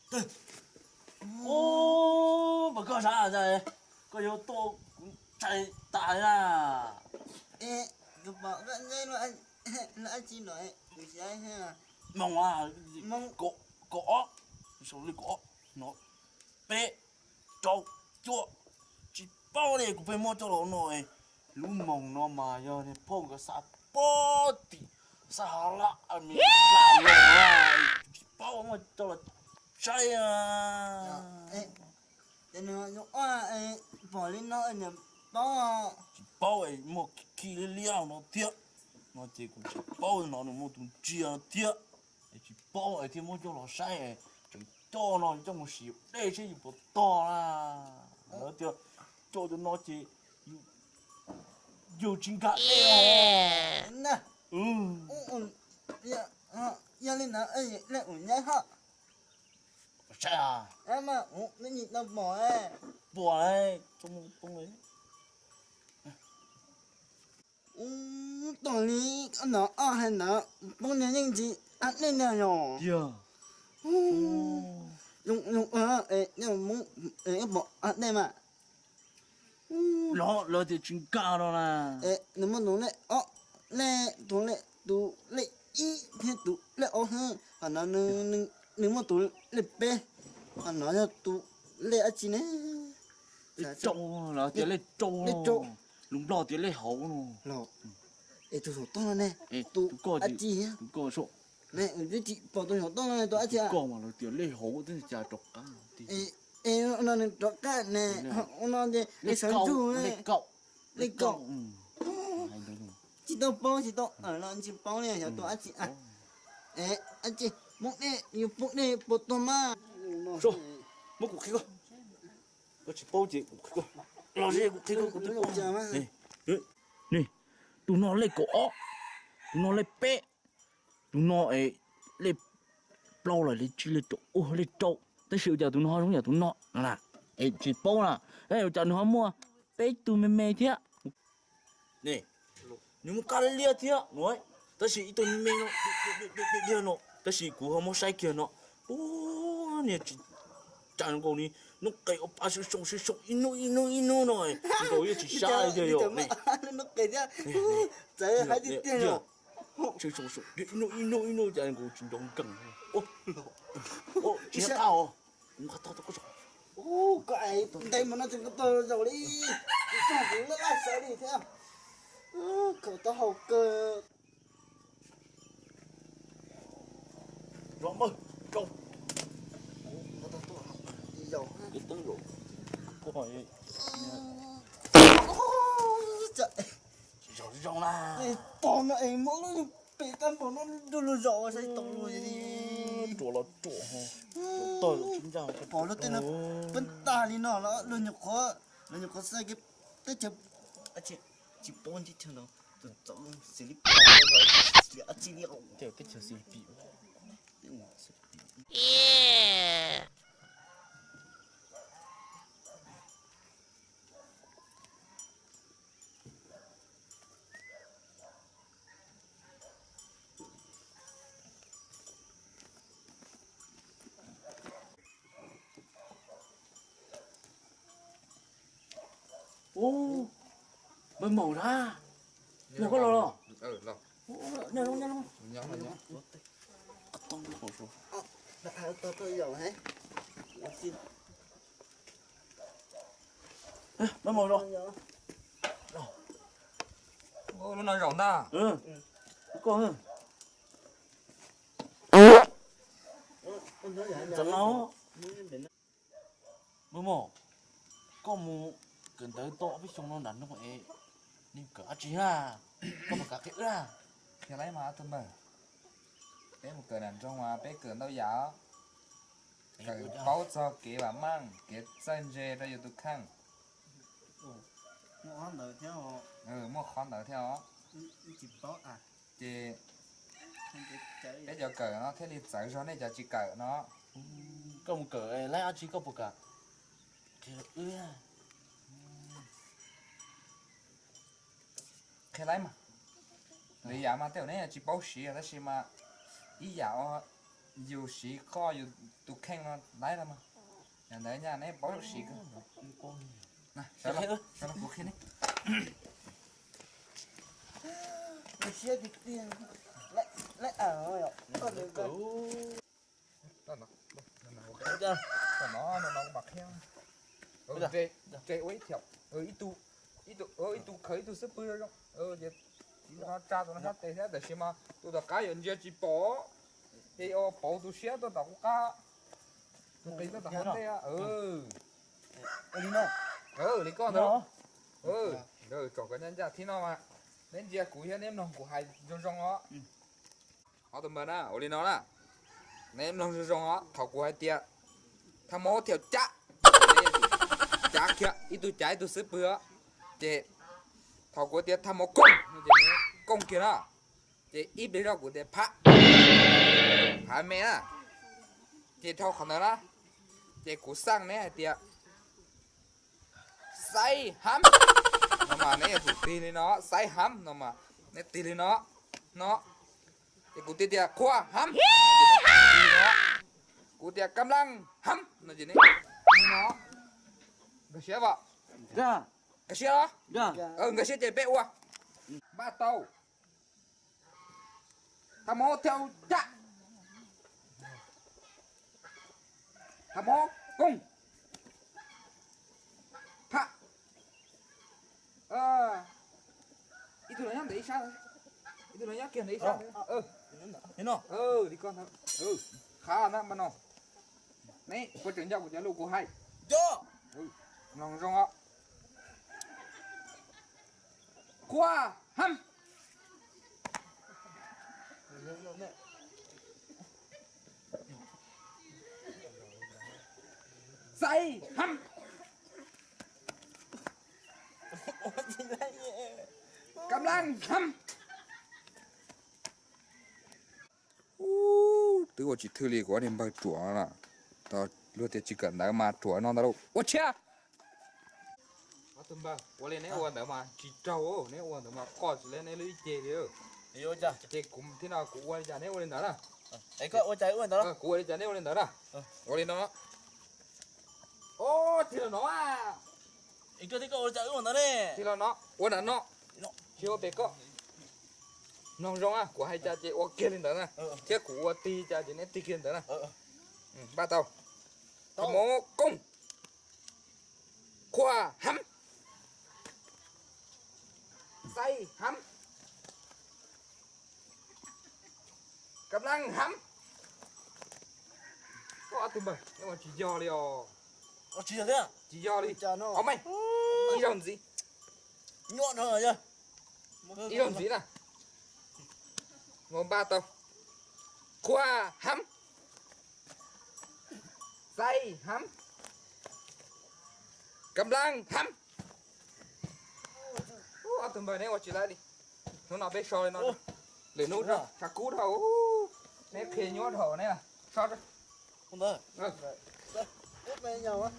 Ub, mas koj sav, koj yuav tuaj kuv ntshai tas li na. Kuv pom koj nyob lub dab tsi no, kuv xav moos, kaum ob, sau li kaum ob no, peb, rau, cuaj, tsis paub li, kuv pheej muab coj los no. Lub moos no mas yog niag phauj nkawd xa pem tim sab Hav Laj Amelikas los, tsis paub, muab coj los saib. Ces nws zoo ua pom li no niam paub. Tsis paub, muaj khi liab liab no thiab, no ces kuv tsis paub no nws muaj tus ntsia no thiab. Es tsis paub es thiaj muab coj los saib, tseem coj no coj mus sim dej seb yus puas tog na. Lawv tias coj tus no ces yus tsis nkag dej os. Yog li ntawd, dej ua nyab hos. Saib, mas ub, neb nyiam tau pom, pom, too poob li. Ub, tog li, no ob hais ntawd poob niag yeej tsis hab dej na yog. Tiag. Zoo, zoo, pom hab dej mas. Los lawv tias tsis nkag no na. Nws muaj tus lej ob, lej tus lej, tus lej ib thiab tus lej ob hab, ho no nws muaj tus lej peb, ho no yog tus lej dab tsi ne? Lej rau, lawv tias lej rau, lus Nplog tias lej hauv no. Es tus saum toj no ne? Tus dab tsi? Tus koj, tus koj, twb tsis pom tus saum toj no tus dab tsi. Koj mas lawv tias lej hauv, twb cas rov qab. Es no nws rov qab ne, no ces lej sawv ntsug, lej kaum, lej kaum. Tsis tau paub, tsis tau, no tsis paub li, xyov tus dab tsi. Dab tsi, poob dej, yus poob dej puas tuag mas. Muab kuv qhia koj, koj tsis paub ces kuv qhia koj. Los kuv qhia koj, kuv twb paub. Tus no lej kaum ob, tus no lej peb, tus no es lej plaub los lej tsib, lej rau, ua lej rau. Tab sis ua cas tus no ho zoo yam tus no na? Es tsis paub na. Ua cas nws ho muaj peb tug me me thiab. Nws muaj kab liab liab thiab no, tab sis ib tug me me no, no, tab sis kuv ho muab saib kiag no, ub, niag tsis ras nkaus li noob qes ua pa soo soo soo soo ib hnub ib hnub ib hnub no, nkaus yeej tsis sab li tiag yom. Ib hnub ib hnub cas nkaus tsis nco nkees. Tsis qab os. Koj es tus ntej mas no tseem koj tau zaum li, txog kuv laj laj sawv li thiab. Khaum taub hau kawg. Zov mawj rau. Zaum, zaum na. Pog no es muab lub pem kab npau no du lug zaum saib tau lug li. Ruam los ruam, tog tsis ncaj. Pom lub tej no peb tag li no los luag nyuam qhuav, luag nyuam qhuav xav kev teb chaws tsis paub teb chaws no, tus txom xws li pom li dab tsi li. Teb chaws xws li pim. Ub, maj maum sab, yog koj los los? Nyob zoo, nyob zoo. Maj maum los? Lub no zaum ntag. Koj, maj maum, koj mus kawm ntawv tau ob peb xyoo no nram nroog es nws kawm dab tsi na? Koj puas kam qhia wb na? Qhia laib mas ob tug npawg. Peb mus kawm nram nroog mas peb kawm ntau yam os. Kawm paub txog kev vam meej, kev txawj ntse rau yus tus kheej. Muaj qhov ntawd thiab os. Ces peb cov kawm no thiaj li txawv zog nej cov tsis kawm no. Koj mus kawm laib dab tsi koj puas kam qhia wb? Qhia laib mas. Lwm yam mas tej zaum neb tsis paub siv tab sis mas ib yam uas Yus siv qhov yus tus kheej no laib los mas. Yog ntawd nyaj neb paub yus siv. Sawv los kuv qhia neb. Ib tug khaws ib tug xub pwg zoo, ces txiv no tsa tus no sab tes thiab, tab sis mas tus tom qab yuav ntsia tsis pom, ces yuav pauv tus siab tuaj tom qub qab, tus qis tuaj tom qub ntej. Li koj ntawd, tsom koj ncaj ncaj thib no mas, neb ntsia kuv thiab neb mloog kuv hais zoo zoo os. Ob tug npawg na, ua li no na, neb mloog zoo zoo os, thaum kuv hais tias thaj mab thiaus cab, cab kiag ib tug, cab ib tug xub pwg os, ces thaum kuv tias thaj mab kooj, kooj kiag na, ces ib pliag zog kuv tias phab, phab me na, ces dhau qhov ntawd na, ces kuv xaj neb hais tias xaib hab no mas neb yuav tsum tig li no, xaib hab no mas neb tig li no, no, ces kuv tias tias qhua hab, kuv tias kab laaj hab no ces neb tig li no, nkag siab os, nkag siab los, nkag siab ces peb ua, npaj tau. Thaj mab thiaus cab, thaj mab kooj, phab, ib tug los nyob ntawm ib sab, ib tug los nyob kiag ntawm ib sab. Li koj ntawd, qhab na, npaj no, neb puas tseem nco kuv cov lus kuv hais? Mloog zoo os. Qhua hab, xaib hab, kab laaj hab. Twb ua tsis thwj li kuv ob niag npawg ruam na. Luag tias tsis kawm ntawv mas ruam no ntag lauj. Ua tshia! Ob tug npawg, ua li neb ua ntawd mas tsis raug, neb ua ntawd mas qoj tsis leb neb lub ib ce li. Ces kuv thiab no kuv ua li cas neb ua li ntawd na. Kuv ua li cas neb ua li ntawd na. Ua li no. Tig los no. Tig los no, ua ntawm no, tsis ua pem koj. Mloog zoo na, kuv hais cas ces ua kiag li ntawd na, thiab kuv ua tig cas ces neb tig kiag li ntawd na. Npaj tau. Thaj mab kooj, qhua hab, xaib hab, kab laaj hab. Koj ob tug npawg, neb ua tsis yog li os. Tsis yog li. Au me, ib zaug ntxiv. Ib zaug ntxiv na. Mus npaj tau. Qhua hab, xaib hab, kab laaj hab. Ob tug npawg neb ua tsis laib li. Hnub no peb so li no, lwm hnub tshav kub dhau, neb qhia nyuaj dhau neb. So, sab dhau os.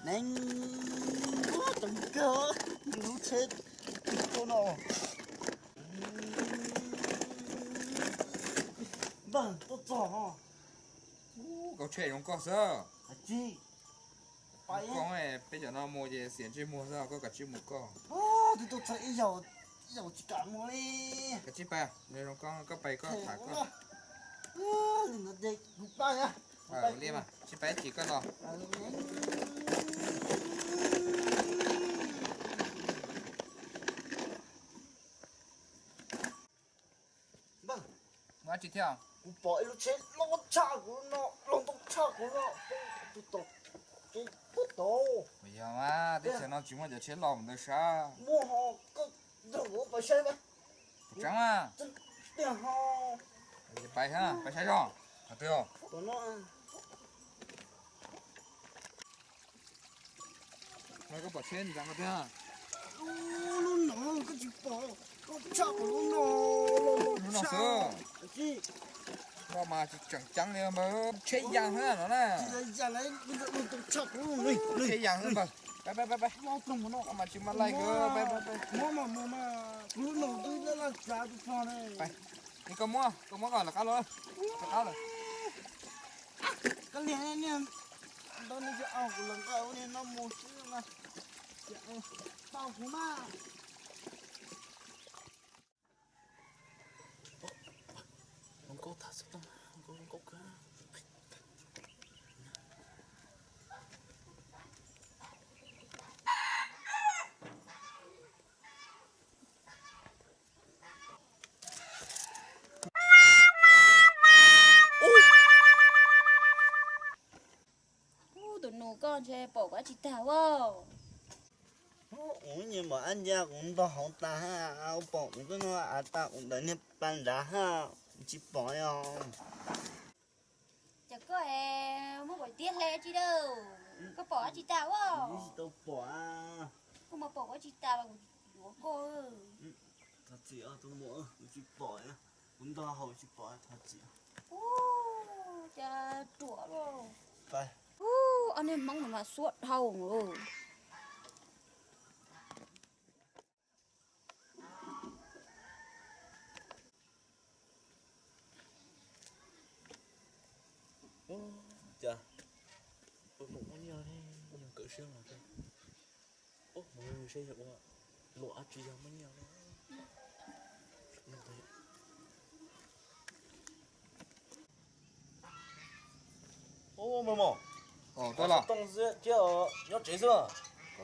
Neeg, ua tseem kawg, yus lub tsheb tua no. Npawg, tuaj txog. Koj tsheb zoo koj xwb. Koj, peb cov no mus ces xiam ntsej muag xwb, koj kav tsij mus koj. Twb tuaj txog ib zaug, ib zaug tsis kam mus li. Kav tsij pais, zoo koj, koj pais koj tham koj. Li no ces kuv pais na. Ua li mas tsis pais chim koj los. Npawg, mus dab tsi thiab? Kuv pom ib lub tsheb loj tshaj kuv no, loj ntau tshaj kuv no, tus tom kev puag tod. Yog mas, teb chaws no tsis muaj cov tsheb loj mus ntawd sab. Muaj ho, koj nrog kuv pais saib mas. Tseeb mas. Tiag ho. Pais ha, pais saib zog. Qhov twg? Tom no. Koj pom tsheb ntawd qhov twg? Lub no koj tsis pom, loj tshaj kuv lub no, loj xwb. Koj mas tsis tseem ceeb li npawg, tsheb yas xwb no na. Tsheb yas xwb npawg. Pab, pab, pab, pab. Koj mas tsis maj laij kawg, pab, pab, pab. Kuv lub no twb laj laj tsav tus pog ne. Koj muab, koj muab koj lawv qab los, lawv qab lawm. Koj liag niag ntawd nws tsis au kuv lawv nqa ua niag no mus xwb mas. Tau kuv mas. Zoo nkauj tag xov tooj, zoo nkauj, zoo nkauj kawg. Ub, tus nus koj ntshe pom kuv dab tsi tag ua. Ub, nyias mam ab ncaj kuv ntog hauv tas ha, ua pom kuv twb nug av tas kuv ntawm niag pas nrad ha, tsis pom os. Cas koj muab kuv tiab hle tsi dab, koj pom dab tsi tas ua? Tsis tau pom. Koj mas pom kuv dab tsi tas mas kuv yuav koj. Thov txim os tus muam, kuv tsis pom, kuv ntog hauv tsis pom, thov txim. Ub, cas ruam lauj. Ub, ob niag hmoob no mas xuab dhau. Ub, cas ua pom muaj nyiaj ne, yog kawm siab los cas. Ub, mus seb yog ua luam dab tsi yog muaj nyiaj ne. Ub, mos mos, xov tooj thiab nyob tsev xwb.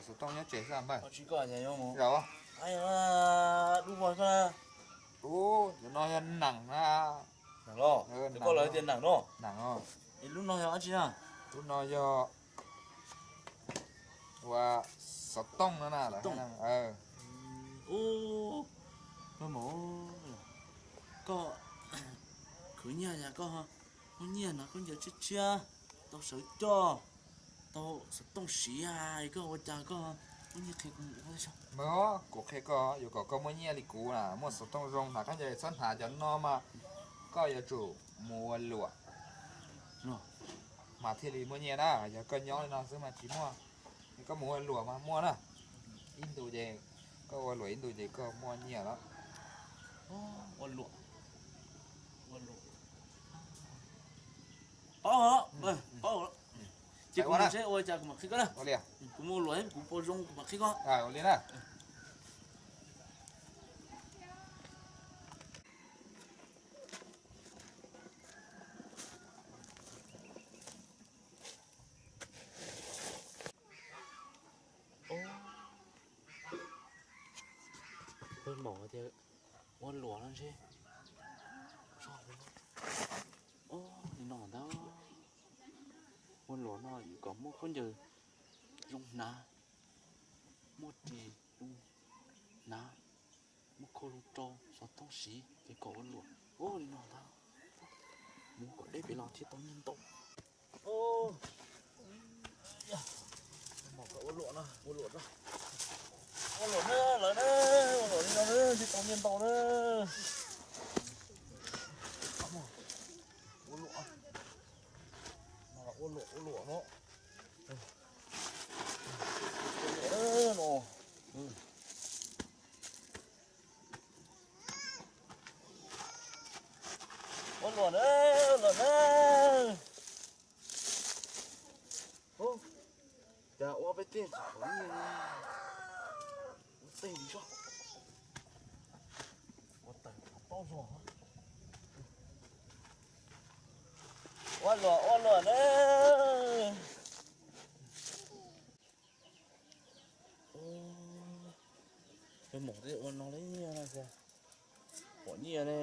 Xov tooj nyob tsev xwb npawg. Tsis koj, dub vog koj na. Ub, cov no yog nees na. Nees los? Koj lawv tias nees no. Nees os. Lub no yog dab tsi na? Lub no yog ua xov tooj no na. Ub, mos mos, koj khwv nyiaj yog koj muaj nyiaj no koj ncaws tshiab tshiab, tau sawv coj, tau xov tooj siv, koj ua cas koj muaj nyiaj qhia kuv mus ua. Mog, kuv qhia koj, yuav kom koj muaj nyiaj li kuv na, muaj xov tooj zoo hnav khaub ncaws txhob hnav cov no mas koj yuav tsum mus ua luam mas thiaj li muaj nyiaj na. Yog koj nyob li no xwb mas tsis muaj. Koj mus ua luam mas muaj na. Ib ntus ces koj ua luam ib ntus ces koj muaj nyiaj lawm. Ua luam, ua luam. Paub, paub. Ces kuv mus seb ua cas kuv mam qhia koj na. Kuv mus ua luam kuv pom zoo kuv mam qhia koj. Ua li na. Peb mom tias ua luam no ntshe, o, li no ntag. Ua luam no yuav kom muaj khaub ncaws zoo hnav, muaj ris zoo hnav, muaj khau zoo rau, xov tooj siv ces kom ua luam. O, li no ntag. Mus kom deb pem los thiaj tau nyiaj ntau. Ua luam no, ua luam no, ua luam na lawv na, ua luam li no na thiaj tau nyiaj ntau na. Ua luam, ua luam, ua luam no. Ua luam na, ua luam na. Cas ua peb tej tsis pom nyiaj, ua tej li soj, ua tawm qhov paub zog. Ua luam, ua luam na. Peb mom twb ua no li nyiaj no, pom nyiaj ne.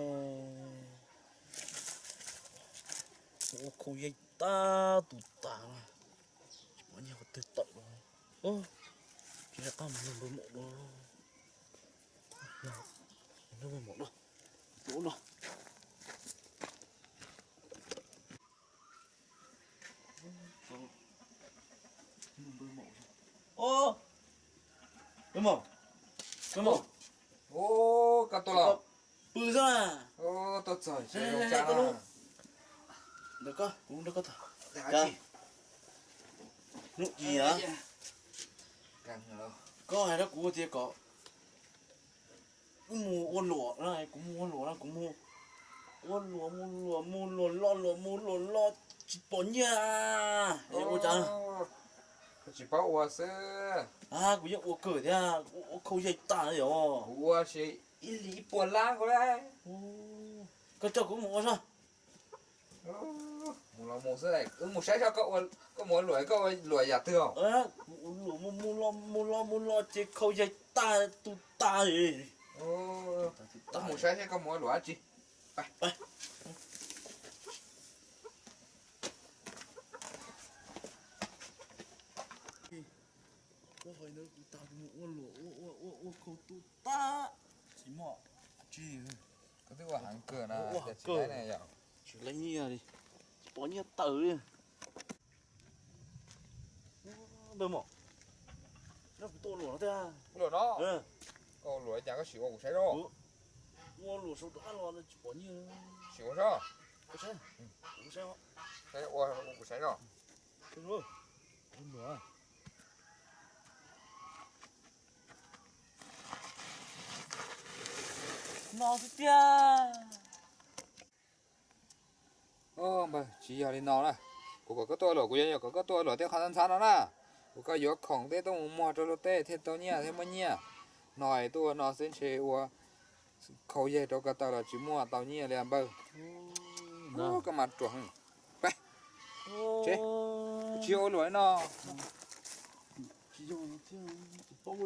Ua khau yaig tag tus tas, tsis pom nyiaj qhov twg tawm los. Tsis nco qab mus nrog npawg maum dua. Nrog npawg maum dua. Ua no. Npawg maum, npawg maum. Ua, koj tuaj los? Pw xwb na. Tuaj txog, ntawm koj, kuv nrog koj tag. Hnub i, koj hais rau kuv tias kom wb mus ua luam na, kuv mus ua luam na, kuv mus ua luam, mus luam, mus luam los, luam mus luam los tsis pom nyiaj. Ua cas? Koj tsis paub ua xwb. Kuv yeej ua kawg thiab, ua khau yaig tag yom. Kuv ua ib hlis ib puas lab nkaus. Koj coj kuv mus ua soj. Mus los mus xwb, wb mus saib soj, koj mus ua luam, koj ua luam yam twg os? Kuv ua luam mus los mus los mus los ces khau yaig tag tus tas. Wb mus saib seb koj mus ua luam dab tsi. Ua hais ntawd kuv tas kuv mus ua luam ua ua ua khau tus tas. Tsis muaj tsi. Koj twb ua heev kawg na, tsis laib nyiaj li, tsis pom nyiaj tawm li. Npawg maum, nrog kuv tuaj ua luam no thiab. Ua luam no? Koj ua luam cas koj sim ua kuv saib soj. Ua luam saum rov qab los tsis pom nyiaj. Sim ua soj. Ua kuv saib soj. No xwb tiag. Npawg, tsis yog li no na. Kuv kom koj tuaj ua luam, kuv yuav kom koj tuaj ua luam tej qhov ntxhab ntxhab no na. Kuv kom koj yuav khoom tej tuaj mus muag rau luag tej thiaj tau nyiaj thiab muaj nyiaj. No es tuaj ua no xwb ntshe ua khau yaig rau ko taw los tsis muaj tau nyiaj li npawg. Koj mas ruam. Peb, tsis yog ua luam no. Tsis yog thiab, tsis paub.